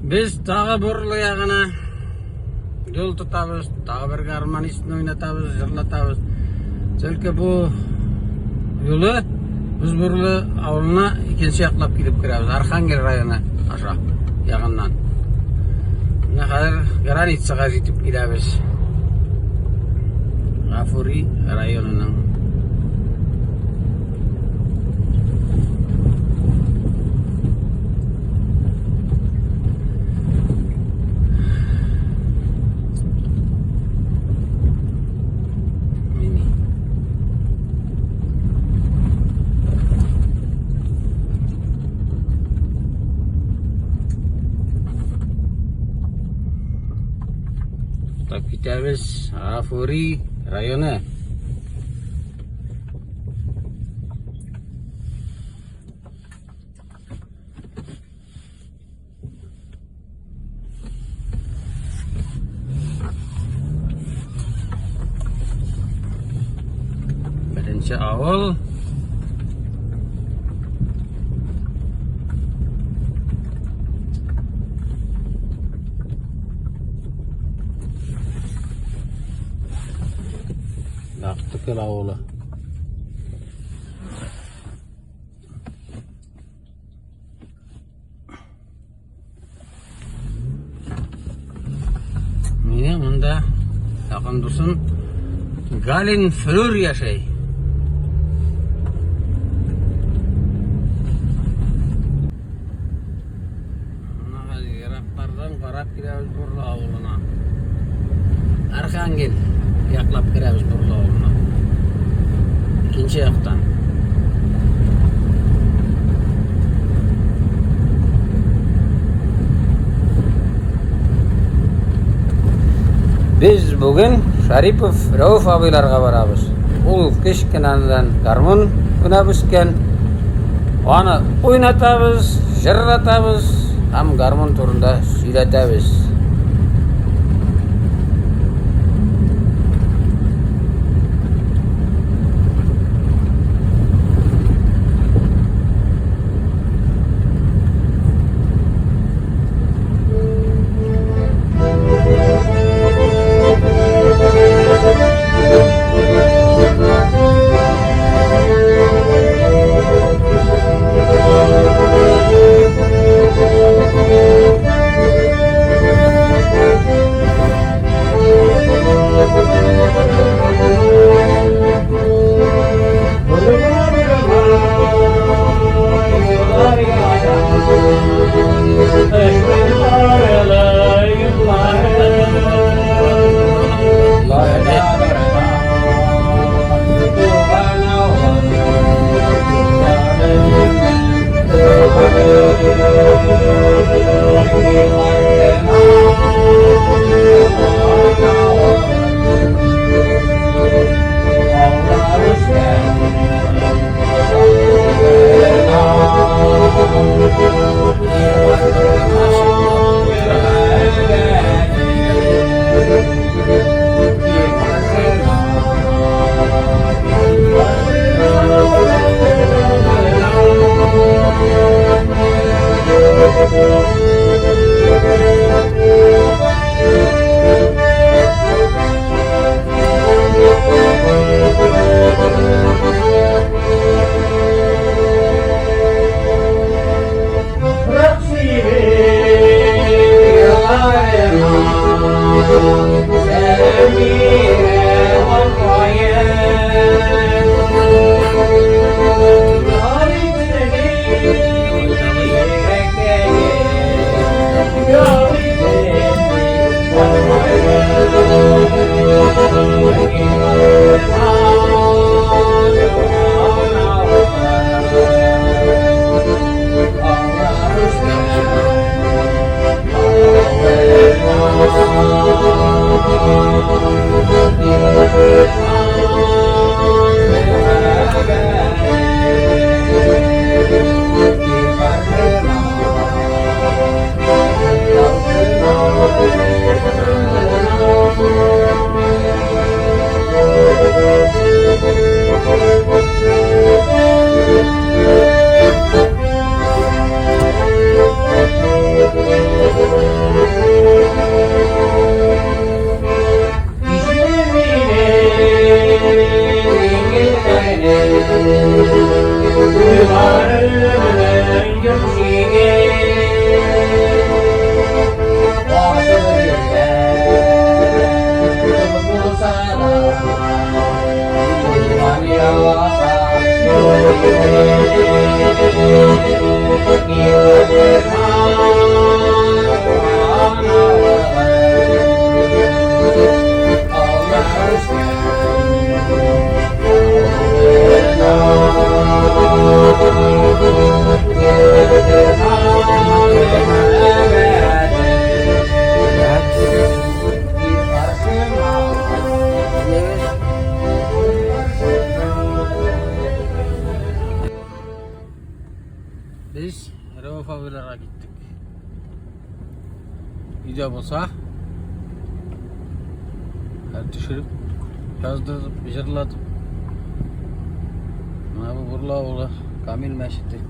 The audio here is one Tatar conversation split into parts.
Без тагы Бурлы ягына юл тотабыз, тагы бер гармонистны уйнатабыз, җырлатабыз. Только бу юлы без Бурлы авылына икенче яклап килеп керәбез, Архангел районы аша ягыннан. Менә хәзер границага җитеп киләбез. Гафури районының. Так китәбез Гафури районы. Беренче авыл. Яктыкөл авылы. Менә монда якын дусым Галин Флүр яшәй. Менә ераклардан карап киләбез Бурлы авылына. Архангел яклап керәбез Бурлы авылына. Икенче яктан. Без бүген Шарипов Рәүф абыйларга барабыз. Ул кечкенәдән гармун уйнап үскән. Аны уйнатабыз, җырлатабыз һәм гармун турында сөйләтәбез. Biz Rauf abilere gittik. Өйдә булса, төшереп, яздырып, җырлатып. Менә бу Бурла авылы, Камил мәчете.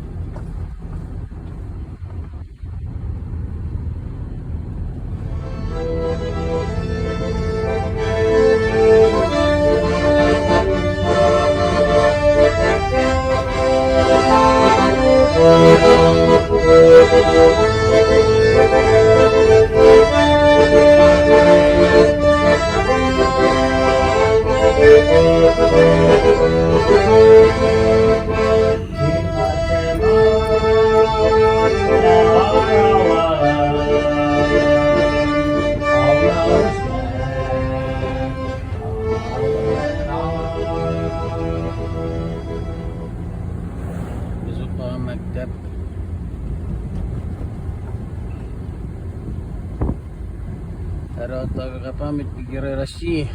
Без укыган мәктәп. Һәр памятник Герой России.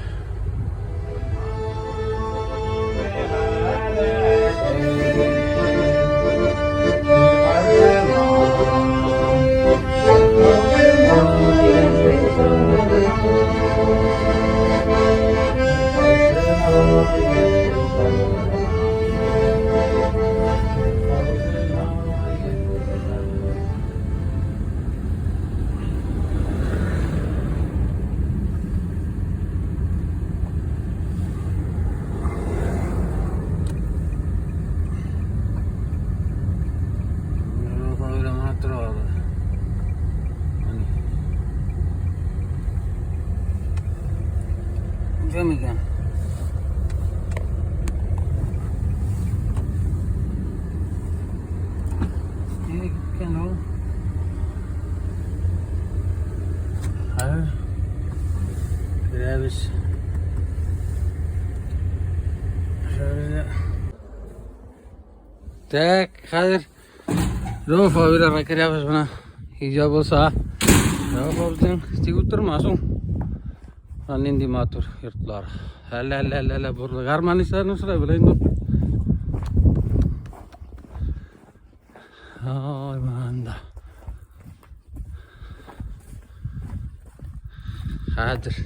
Кем икән? Нигә киткән ул? Хәзер керәбез. Так, хәзер Рауф абыйларга керәбез менә. Өйдә булса, Рауф абыйның тик утырмас ул. Нинди матур йортлар. Әллә, әллә, әллә, әллә, бурлы гармонистларны сорай белә инде. Ай, манда. Хәзер.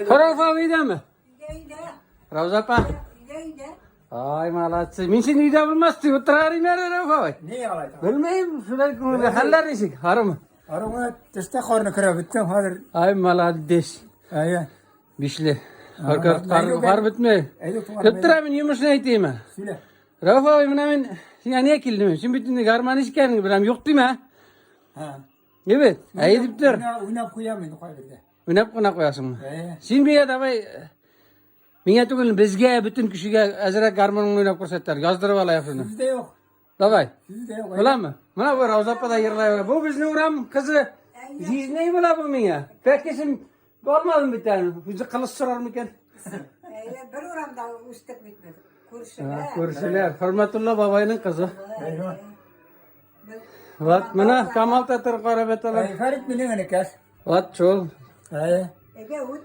Rauf abi өйдәме? Рауза апа. Ай, молодцы. Мин сине өйдә булмас дип утыра идем әле, Рауф абый. Ни алай? Белмим, шулай күңелгә хәлләр ничек? Арымы? Арымы төштә карны керә беттем хәзер. Ай, молодец. Әйе. Бишле. Кар, кар бетмей. Көттерә мин йомышны әйтәйме? Сөйлә. Рауф абый, менә мин сиңа нигә килдем? Син бит инде гармонист икәнеңне беләм, юк димә. Һа. Әйбәт. Әйе дип тор. Уйнап куям инде кайбердә. Уйнап кына куясыңмы? Әйе. Син миңа давай миңа түгел, безгә, бөтен кешегә әзрәк гармоныңны уйнап күрсәттер. Яздырып алайык шуны. Сүз дә юк. Давай. Сүз дә юк. Буламы? Менә бу Рауза апа да йырлай. Бу безнең урам кызы. Җизнәй була бу миңа. Пәкесен алмадым бит әле. Үзе кылыч сорар микән? Әйе, бер урамда үстек бит без. Күршеләр. Күршеләр. Хөрмәтулла бабайның кызы. Әйе. Вот менә Камал татар карап яталар. Әй, Фәрит минем энекәш. Вот шул. Әйе. Әйдә үт.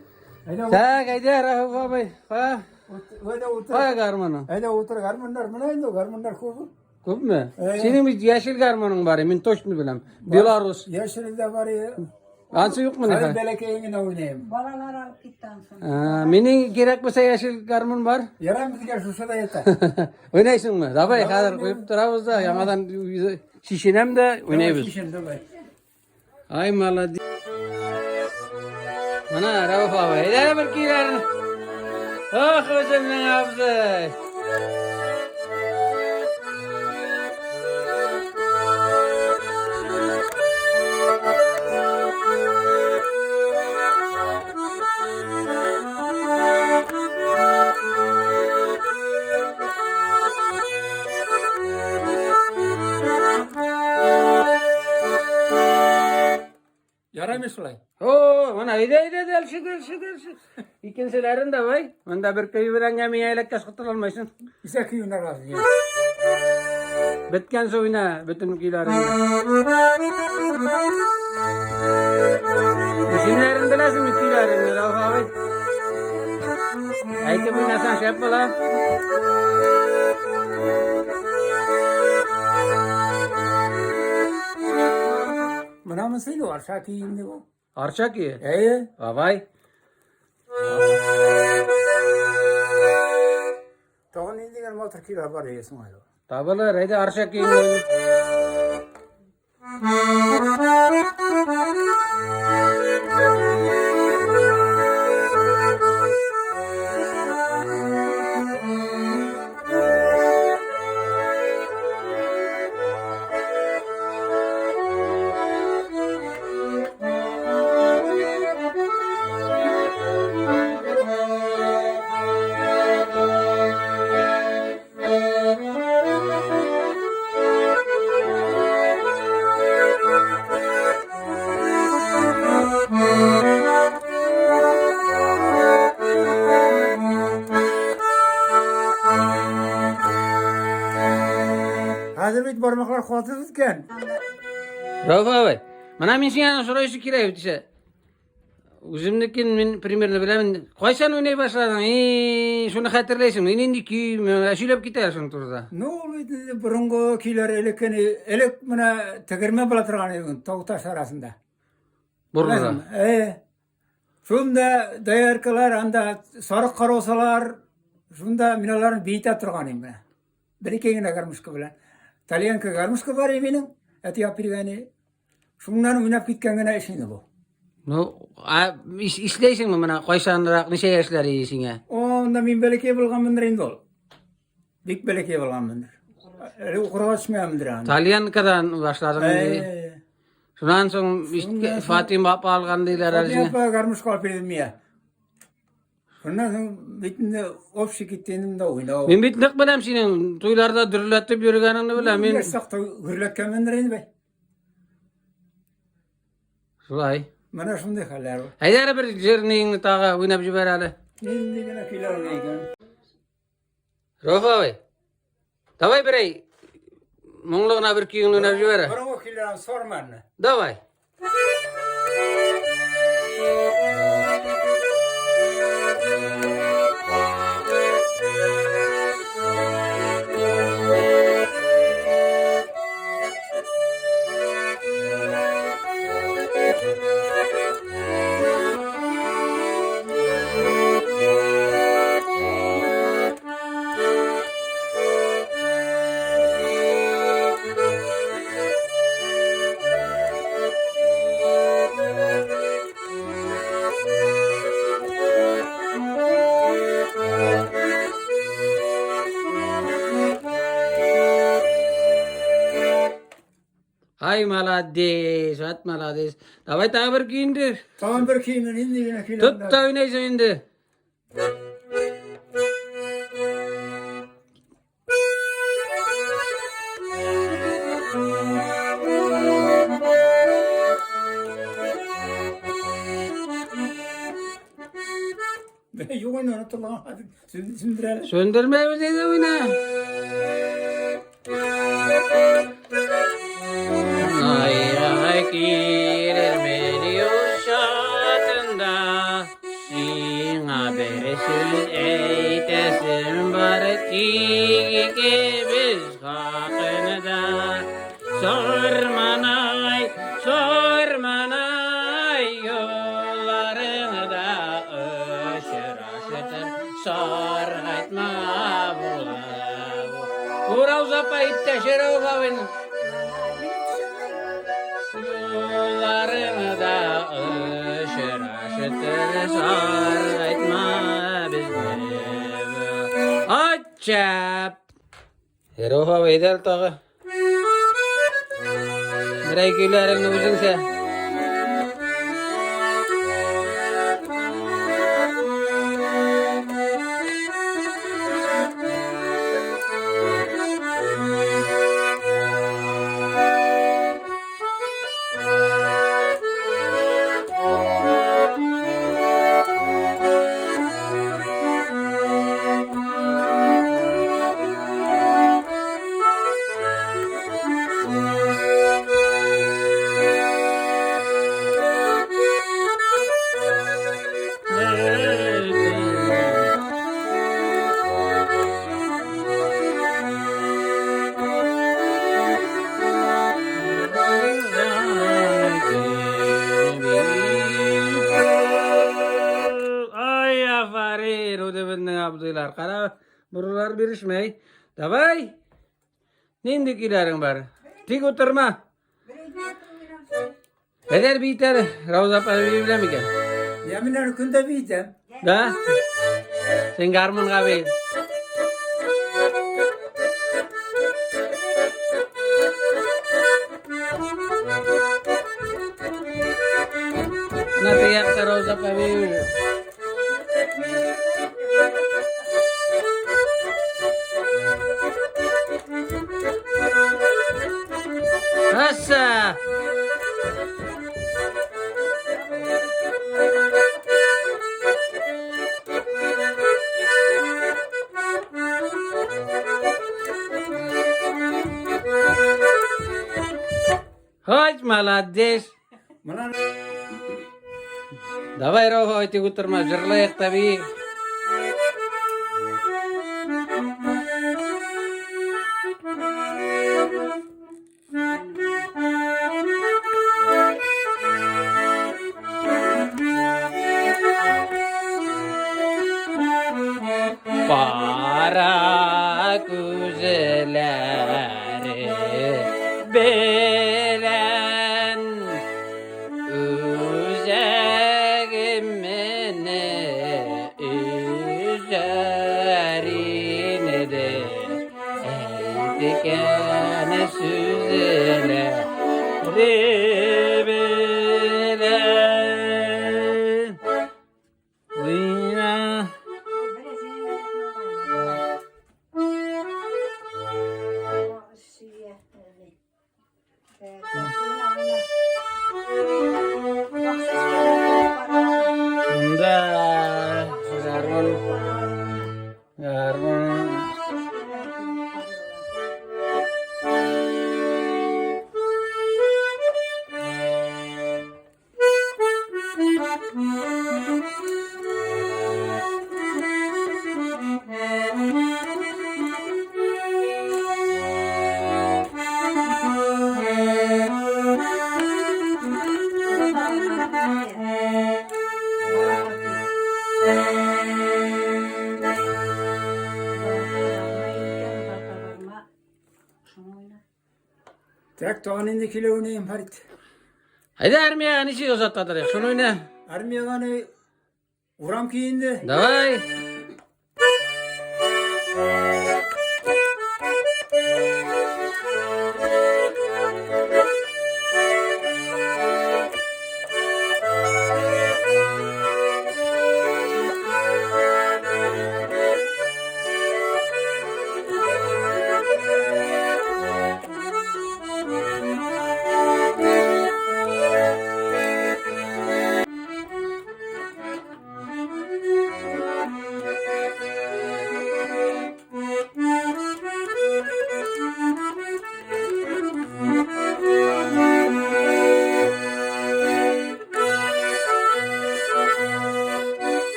Әйдә, Так, әйдә, Рәүф абый. Ха, әйдә утыр. кая гармоны? Әйдә утыр, гармуннар менә инде, гармуннар күп. Күпме? Әйе. Синең бит яшел гармоның бар, мин точно беләм. Белорус. Яшеле дә бар. Ансы юкмы Хәзер ни? бәләкәен генә уйныйм. Балалар алып китте ансын. Минең кирәк булса яшел гармун бар. Ярар безгә шушы да җитә. Уйнайсыңмы? Давай, хәзер куеп торабыз да, яңадан чишенәм дә уйнайбыз. Чишен, давай. Ай, молодец. Менә Рәүф абый, әйдә бер көйләрен. Ах, үземнең абзый. Ярамый шулай. О, менә әйдә, әйдә, дальше, дальше, дальше. Икенчеләрен давай. Монда бер көй белән генә миңа эләккәч котыла алмайсың. Исә көй уйнарга. Беткән уйна, бөтен көйләрен. Исемнәрен беләсеңме көйләрен, Рауф абый? Әйтеп уйнасаң шәп була. Менә монысы инде Арча көе инде бу. Арча көе? Әйе. Бабай. Тагын нинди генә матур көйләр бар иде соң әле. Табылыр, әйдә Арча көен. Хәзер бит бармаклар каты беткән. Рауф абый, менә мин сиңа сорыйсы кирәк бит исә. Үземнекен мин примерно беләм. Кайчан уйный башладың? И, шуны хәтерләйсеңме? Нинди көй? Менә сөйләп кит әле шуның турында. Ну, ул бит инде борынгы көйләр элеккене, элек менә тегермән була торган иде тау таш арасында. Бурлыда. Э. Шунда дояркалар, анда сарык караусалар, шунда мин аларны биетә торган идем менә. Бер ике генә гармушка белән. Тальянка гармушка бар иде минем, әти алып биргәне. Шуннан уйнап киткән генә эш инде бу. Ну, а исләйсеңме менә кайчанрак, ничә яшьләр иде сиңа? Онда мин бәләкәй булганмындыр инде ул. Бик бәләкәй булганмындыр. Әле укырга төшмәгәнмендер аны. Тальянкадан башладың инде. Э, Шуннан соң Фатима апа алган диләр әле Фатима сиңа. апа гармушка алып бирде миңа. Шуннан соң бит инде общий китте инде монда уйнау. Мин бит нык беләм синең туйларда дөрләтеп йөргәнеңне беләм. Мин Яшь чакта гөрләткәнмендер инде бай. шулай. Менә шундый хәлләр. Әйдә әле бер җырыңны тагы уйнап җибәр әле. Нинди генә көйләр уйный икән. Рауф абый. Давай берәй моңлы гына бер көеңне уйнап җибәр. Борынгы көйләрне сорма әле. Давай. Ай, молодец, вот молодец. Давай тагы бер көй инде. Тагын бер көйне нинди генә көйләр. Тот та уйнайсың инде. Юк инде онытылган. Сүндер әле. Сүндермәбез инде уйна. Айга килер юл чатында, сиңа бер сүз әйтәсем бар, тик икебез хакында. Сорманай, сорманай, юлларыңда очрашып, саргайтма була. Урау апа иптәш Рауф абыйның. Минем төшенмәй. Юлларыңда очрашып, саргайтма безне. Ачап. Рауф абый, әйдә әле тагы. Берәй көйләреңне үзеңчә. Шаулыйлар. Кара, бурылар бирешмәй. Давай. Нинди көйләрең бар? Тик утырма. Әдәр биетәр, Рауза апа бии белә микән? Я мин аны көндә биетәм. Да? Син гармунга бии. Менә теге якта Рауза апа бии. Аса! Хоть молодец! Менә Давай, Рауф, тик утырма, җырлыйк та би. Кара күзләре белән Үзәгемне өзәр инде Әйткән сүзләре белән Уйна. Да, гармун, гармун. Так, тагын инде килә уйныйм, Фәрит. Әйдә армиягә ничек озатадыр? Шуны уйна. Армиягә ни урам киенде. Давай.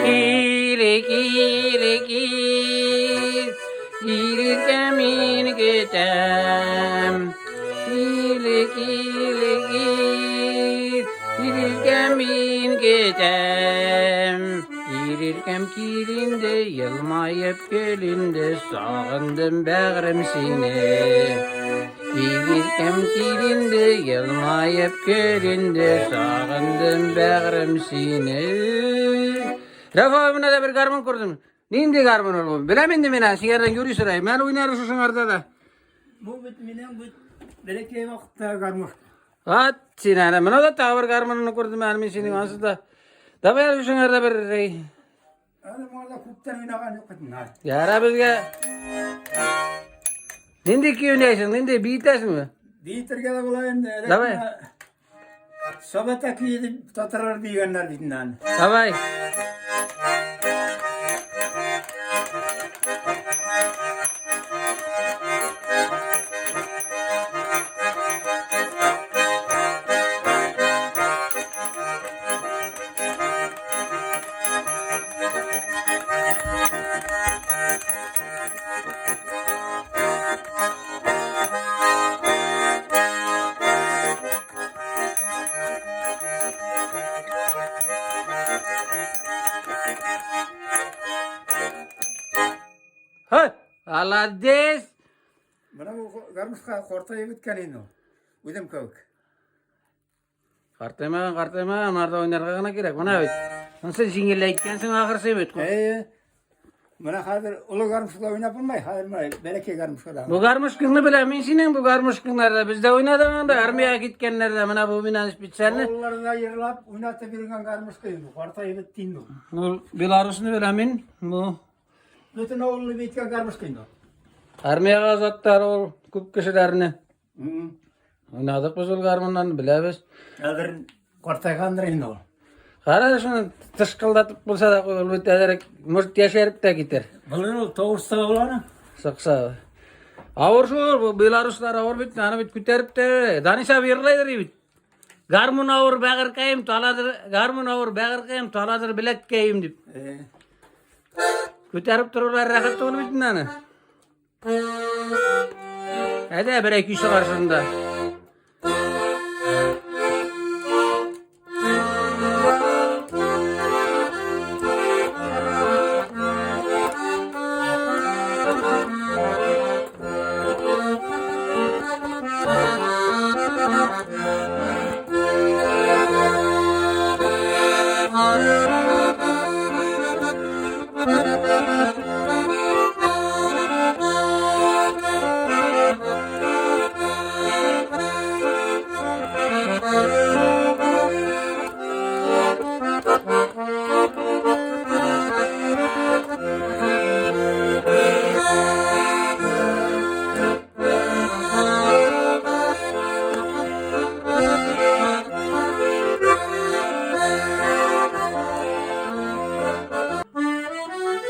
Кире, кире, кир, кирергә мин көтәм. Кире, кире, кир, кирергә мин көтәм. Кирергәм килинде, елмаеп көлинде, сагындым бәгърем сине. Кирергәм килинде, елмаеп көлинде, сагындым бәгърем сине. Рафа, менә дә бер гармун күрдем. Нинди гармун ул? Беләм инде мин, сиңардан юри сорыйм. Мин уйнар шушыңарда да. Бу бит минем бит бәләкәй вакытта гармун. Ат, син әнә менә дә тагы бер гармунны күрдем әле мин синең ансыз да. Давай әле шушыңарда бер. Әле монда күптән уйнаган юк бит. Яра безгә. Нинди көй уйнайсың? Нинди биетәсеңме? Биетергә дә була инде. Давай. Сабата көе дип татарлар дигәннәр бит инде аны. Давай. Молодец! Менә бу гармушка картаеп беткән инде ул. Үзем кебек. Картаймаган, картаймаган, монарда уйнарга гына кирәк. Менә бит. Монысы җиңеләйткәнсең ахырсы бит. Әйе. Менә хәзер олы гармушкада уйнап булмый, хәзер менә бәләкәй гармушкада. Бу гармушкаңны беләм мин синең бу гармушкаңнарда. Бездә уйнадың анда, армиягә киткәннәрдә. Менә бу миннән специально. Авылларда йырлап уйнатып йөргән гармушка инде, картаеп бетте инде. Бу Беларусны беләм мин. Бу Бөтен авылны биткән гармушка инде. Армиягә озаттылар ул күп кешеләрне. Уйнадык без ул гармуннан, беләбез. Хәзер картайгандыр инде ул. Кара шуны тышкылдатып булса да ул бит әзерәк, может, яшәреп тә китәр. Булыр ул тавыш та була аны. Сыкса. Авыр шул, бу белоруслар авыр бит, аны бит күтәреп тә, Данис абый йырлайдыр бит. Гармун авыр бәгырькәем, таладыр, гармун авыр бәгырькәем, таладыр беләккәем дип. Күтәреп торулар рәхәт түгел бит инде аны. Әйдә, берәй көй чыгар шунда.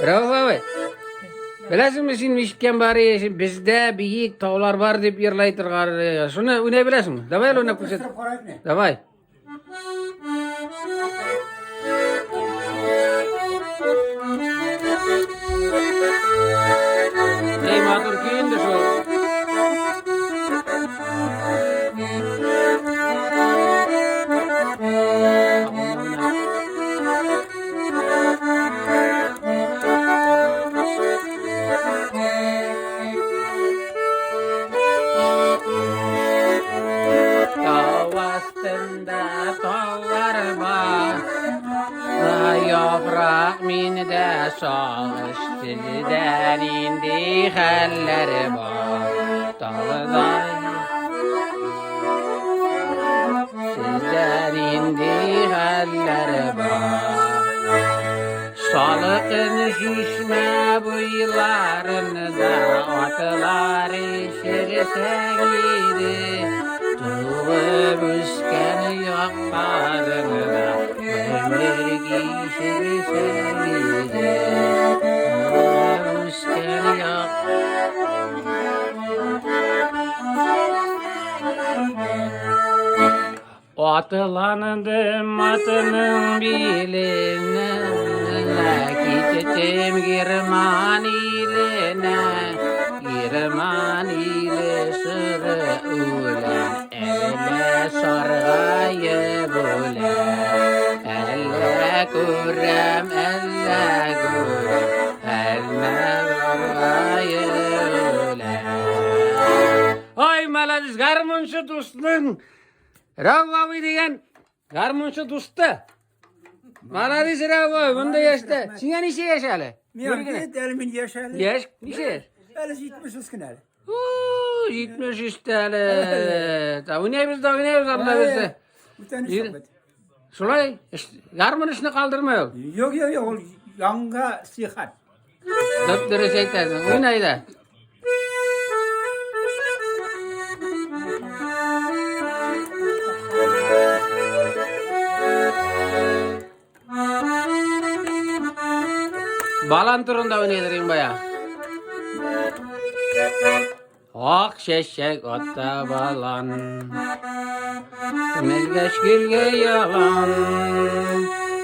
Рәүф абый, беләсеңме син ишеткән бар бездә биек таулар бар дип йырлай торган. Шуны уйнай беләсеңме? Давай әле уйнап күрсәт. Давай. Эй, матур көй инде шул. Тау астында таулар бар, Яфрак миндә сагыш, сездә нинди хәлләр бар? Талда Сездә нинди хәлләр бар? Салкын чишмә буйларында атлар ишерсәң иде, туып үскән якларыңда гомер кичерсәң иде. Туып үскән як Атландым атның биленә, киттем Герман иленә, Герман иле сыры үлән, әллә саргаеп үлән, әллә күрәм, әллә күрәм, әллә саргаеп үлән. Ай, молодец, гармунчы дусның Рәүф абый дигән гармунчы дусты. Молодец, Рәүф абый, монда яшьтә. Сиңа ничә яшь әле? Мин бит әле мин яшь әле. Яшь ничә яшь? Әле 73 кенә әле. 73 әле. Та уйнайбыз да уйнайбыз, Алла бирсә. Бүтән эш юк бит. Шулай, гармун эшне калдырмай ул. Юк, юк, юк, ул янга сихәт. Дөп дөрес әйтәсең. Уйнай да. Балан турында уйнайдыр иң бая. Ак чәчәк ата балан, Күмелгәч гөлгә ялан.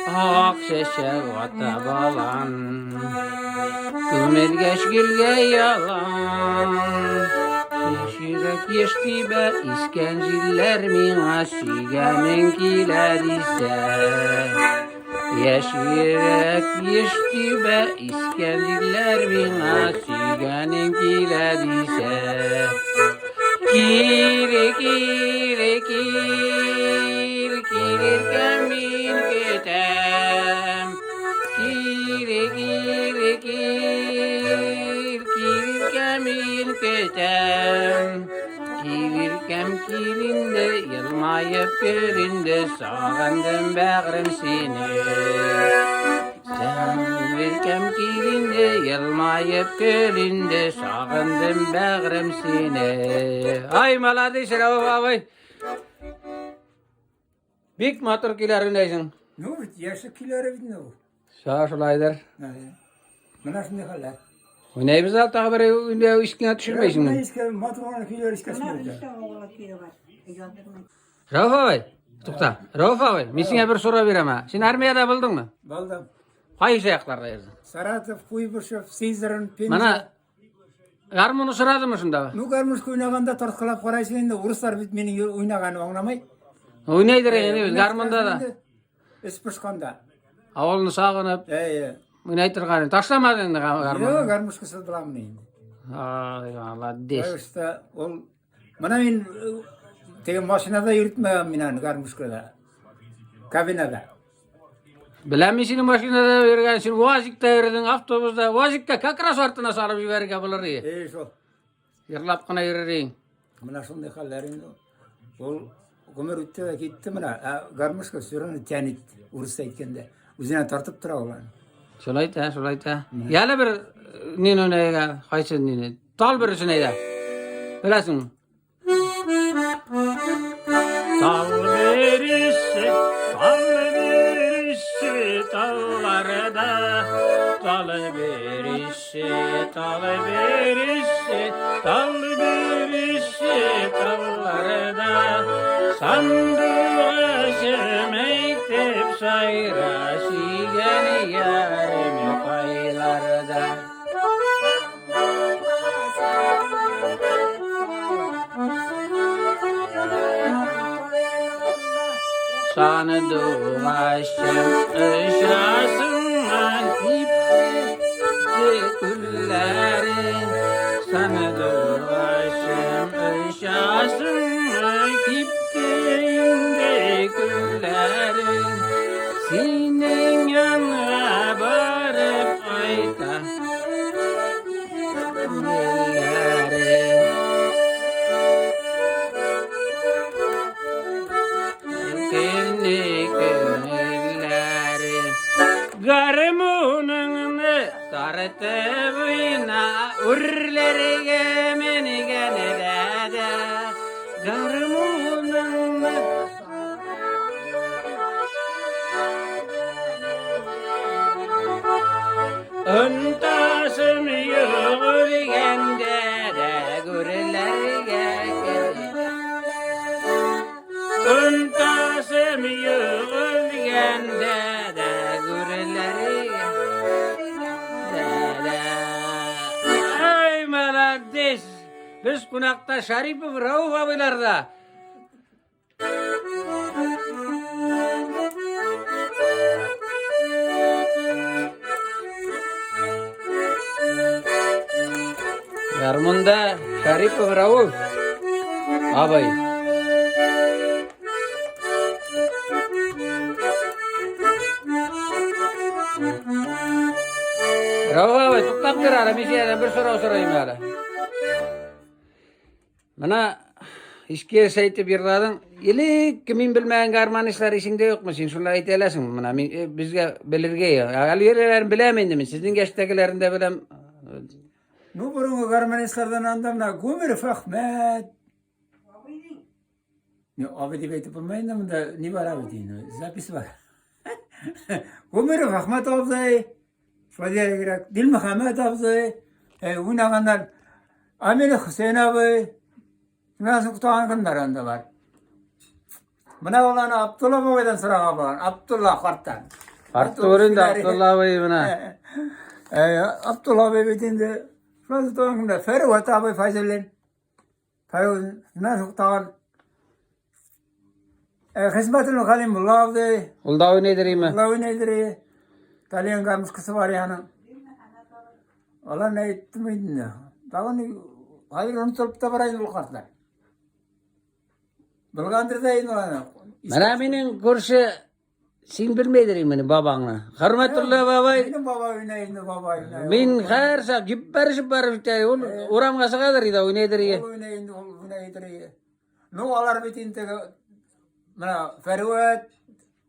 Ак чәчәк ата балан, Күмелгәч гөлгә ялан. Йөрәк еш тибә, искән җилләр миңа сөйгәнең килә дисә. Яшь йөрәк еш тибә, искән җилләр миңа сөйгәнең килә дисә. Кире, кире, кил, килергә мин көтәм. Кире, кире, кил, килергә мин көтәм. Килеркәм килинде, елмаеп көлинде, сагындым бәгърем сине. Килеркәм килинде, елмаеп көлинде, сагындым бәгърем сине. Ай, молодец, Рәүф абый. Бик матур көйләр уйнайсың. Ну, бит яшьлек көйләре бит инде ул. Ша, шулайдыр. Менә шундый хәлләр. Уйнайбыз әле тагы бер уйнау искеңә төшермәйсеңме? Менә искә матур гына көйләр искә төшмәде. Рәүф абый, тукта. Рәүф абый, мин сиңа бер сорау бирәм. ә. Син армиядә булдыңмы? Булдым. Кайсы якларда йөрдең? Саратов, Куйбышев, Сызрань, Пенза. Менә гармун очрадымы шунда? Ну, гармушка уйнаганда тарткалап карайсың инде, урыслар бит минем уйнаганны аңламый. Уйнайдыр инде, гармунда да. Эш пошканда. Авылны сагынып, Әйе. уйнай торган. Ташламадың инде гармунны. Юк, гармушкасыз буламын инде. Ай, молодец. Так что ул менә мин теге машинада йөртмәгән мин аны гармушкада. Кабинада. Беләм мин синең машинада йөргән, син УАЗикта йөрдең, автобуста. УАЗикта как раз артына салып җибәрергә булыр иде. Эй, шул. Йырлап кына йөрер идең. Менә шундый хәлләр инде. Ул гомер үтте дә китте менә. Ә гармушка все равно тянет, урысча әйткәндә. Үзенә тартып тора ул аны. Шулай итә, шулай итә. Яле бер нин уйнайга, кайсы нине? Тал бер өчен әйдә. Беләсеңме? Тал бересе, тал бересе, талларда, тал бересе, тал бересе, тал бересе, талларда. Сандугачым әйтеп сайра, сөйгән ярым кайларда. Сандугачым очасыңмы кипте күлләре. Сандугачым очасыңмы кипте инде күлләре. Синең янга барып кайта күңелләре. Көнне күңелләре. Гармуныңны тартып уйна, үрләргә менгәндә дә. Гармуныңны Онтасым юк дигәндә дә гүрләргә Онтасым юк дигәндә дә гүрләргә Ай, молодец! Без кунакта Шарипов Рауф абыйларда. Гармунда Шарипов Рауф абый. Рауф абый, туктап тор әле, мин синнән бер сорау сорыйм әле. Менә иске әйтеп йырладың. Элек мин белмәгән гармонистлар исеңдә юкмы? Син шулай әйтә аласыңмы? Менә мин безгә белергә. Әле йырларын беләм инде мин. Сезнең яшьтәгеләрен дә беләм. Ну, борынгы гармонистлардан анда менә Гумеров Әхмәт. Не, абый дип әйтеп булмый инде монда ни бар абый дигән, запись бар. Гумеров Әхмәт абзый, шулай дияргә кирәк. Дилмөхәммәт абзый, уйнаганнар. Амир Хөсәен абый. Менә соң тагын кемнәр анда бар? Менә ул аны Абдулла бабайдан сорарга булган. Абдулла карттан. Артур инде Абдулла абый менә. Абдулла абый бит инде. Шулай тагын кемнәр? Фәрват абый Фәйзуллин. Фәйзуллин. Менә соң тагын. Хезмәтен Галимулла абзый. Ул да уйныйдыр име? Ул да уйныйдыр. Тальян гармушкасы бар аның. Алар әйттем инде. Тагын хәзер онытылып та бара инде ул картлар. Булгандыр да инде аны. Менә минем күрше син белмәйдер инде бабаңны. Хөрмәтулла бабай. Минем бабай уйный инде, бабай уйный. Мин һәр чак җибәреп барып җитә. Ул урамга чыгадыр иде, уйныйдыр иде. Ул уйный инде, ул уйныйдыр иде. Ну, алар бит инде менә Фәрвәт,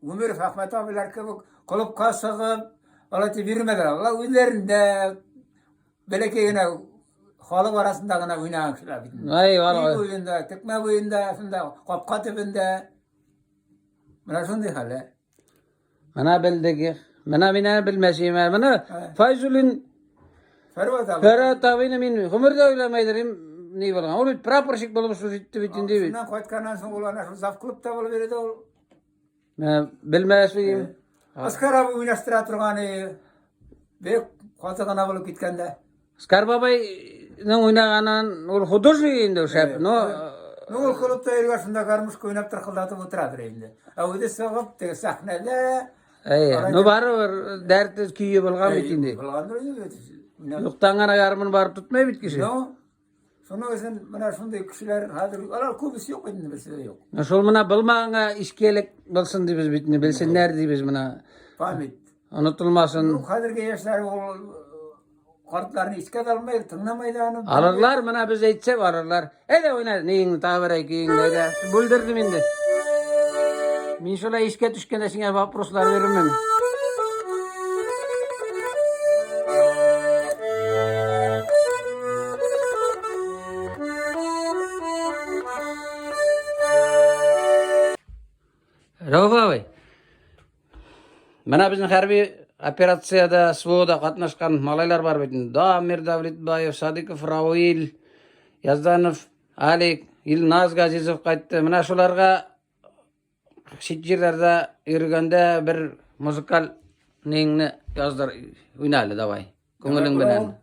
Гомеров Әхмәт абыйлар кебек клубка чыгып, алар дип йөрмәделәр. Алар үзләрендә бәләкәй генә халык арасында гына уйнаган кешеләр бит. Ай, Өй алар. буенда, текмә буенда, шунда капка төбендә. Менә шундый хәл. Менә белдек. Менә мин әле белмәс идем. Менә Файзуллин Фәрвәт абый. Фәрвәт абыйны мин гомердә уйламайдыр идем, ни булган. Ул бит прапорщик булып служить итте бит инде бит. Шуннан кайтканнан соң ул ана шул завклубта булып йөрде ул. Менә белмәс идем. Аскар абый уйнаштыра торган бик каты гына булып киткәндә. Аскар бабайның уйнаганын ул художник инде ул шәп, но Ну, ул клубта йөргән шунда гармушка уйнап тыркылдатып утырадыр инде. Ә үзе чыгып теге сәхнәдә Әйе, ну барыбер дәрте көе булган бит инде. Булгандыр инде бит. Уйнап. Юктан гына гармун барып тотмый бит кеше. Ну, шуның өчен менә шундый кешеләр хәзер алар күбесе юк инде, берсе дә юк. Менә шул менә булмаганга искелек булсын дибез бит инде, белсеннәр дибез менә. Память. Онытылмасын. Ну, хәзерге яшьләр ул картларны искә дә алмый, тыңламый да аны. Алырлар, менә без әйтсәк алырлар. Әйдә уйна, ниеңне тагы бер көеңне, әйдә. Бүлдердем инде. Мин шулай искә төшкәндә сиңа вопрослар бирермен. Рәүф абый, менә безнең хәрби операциядә, СВОда катнашкан малайлар бар бит. Дамир Давлетбаев, Садыков Рауил, Язданов Алик, Илназ Газизов кайтты. Менә шуларга чит җирләрдә йөргәндә бер музыкаль неңне яздыр, уйна әле, давай. Күңелең белән.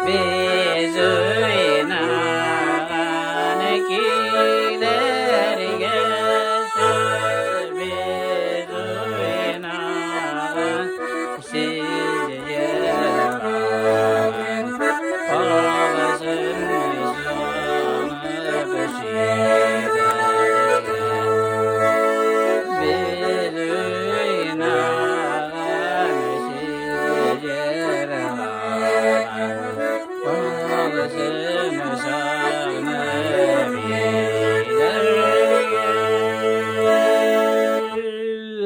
Без уйнаган көйләргә шул без уйнаган сез җырлаган каласын җанып сөйләргә. Без уйнаган сез җырлаган каласын сагынып йөрергә.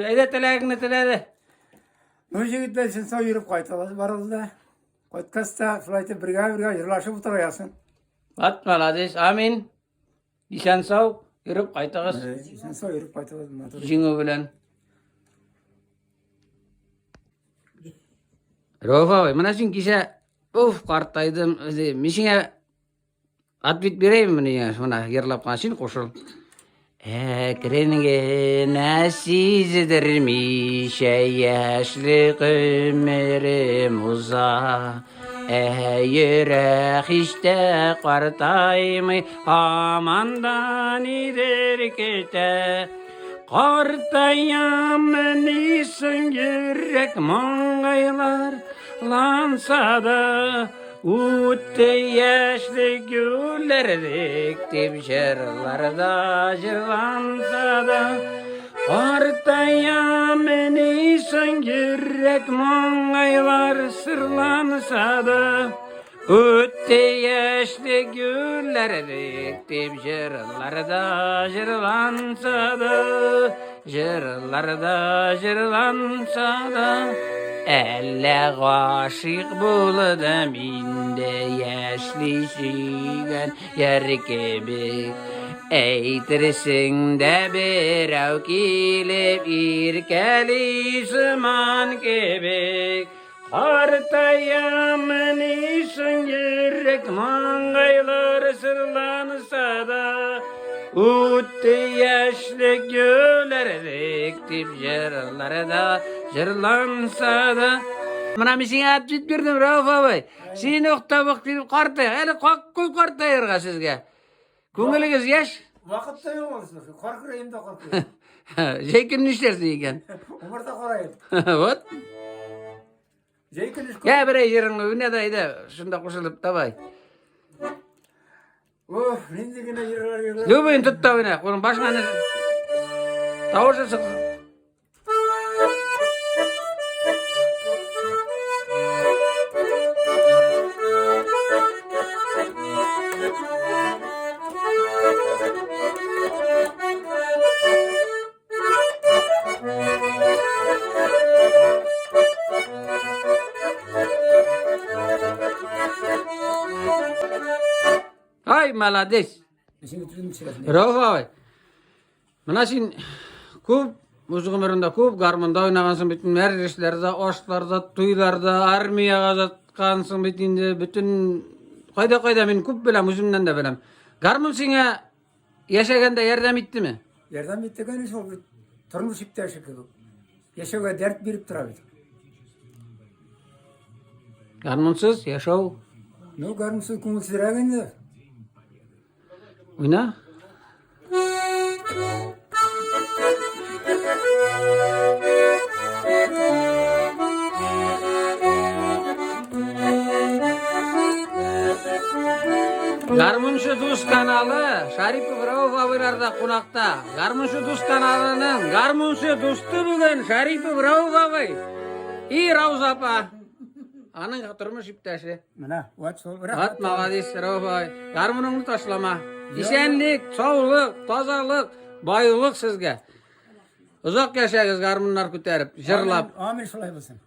Әйдә теләгеңне теләде. Ну, егетләр өчен сау йөреп кайтабыз барыбыз да. Кайткач та шулай итеп бергә-бергә җырлашып утырасың. Ат молодец, амин. Исән сау йөреп кайтыгыз. Исән сау йөреп кайтабыз матур. Җиңү белән. Рәүф абый, менә син кичә уф картайдым, үзе мин сиңа ответ бирәйме менә менә йырлап кына син кушыл. Әкрен генә сиздермичә яшьлек гомерем уза. Ә йөрәк һич тә картаймый, һаман да нидер көтә. Картаям нисең йөрәк маңгайлар ланса да, үтте яшьлек гөлләрдек дип җырларда җырланса да, картаям нисең йөрәк маңгайлар сырланса да, үтте яшьлек гөлләрдек дип җырларда җырланса да. Җырларда җырланса да, әллә гашыйк булдым инде яшьли сөйгән яр кебек. Әйтерсең дә берәү килеп иркәли сыман кебек. Картаямыни соң йөрәк маңгайлар сырланса да, Үтте яшьлек гөләрдек дип җырларда җырланса да. Менә мин сиңа ответ бирдем, Рәүф абый. Син уктап дип картай, әле күп картаерга сезгә. Күңелегез яшь? Вакыт та юк ул. Кар көрәем дә кар көрәем. Җәй көне нишләрсең икән? Умарта караем. Вот. Җәй көне Я берәй җырыңны уйна да әйдә, шунда кушылып давай. Ох, нинди генә җырлар җырлар. Любыйын тот та уйна, кулың башыңа тавышы чыксын. Ай, молодец. Рауф абый. Менә син күп үз гомереңдә күп гармунда уйнагансың бит, мәҗлесләрдә, ашларда, туйларда, армиягә озаткансың бит инде, бөтен кайда-кайда мин күп беләм, үземнән дә беләм. Гармун сиңа яшәгәндә ярдәм иттеме? Ярдәм итте, конечно, ул бит тормыш иптәше кебек. Яшәүгә дәрт биреп тора бит. Гармунсыз яшәү. Ну, гармунсыз күңелсезрәк инде. Уйна. Гармунчы дус каналы Шарипов Рауф абыйларда кунакта. Гармунчы дус каналының гармунчы дусты бүген Шарипов Рауф абый и Рауза апа. Аның тормыш иптәше. Менә, вот шул. Вот молодец, Рауф абый. Гармуныңны ташлама. Исәнлек, саулык, тазалык, байлык сезгә. Озак яшәгез гармуннар күтәреп, җырлап. Амин шулай булсын.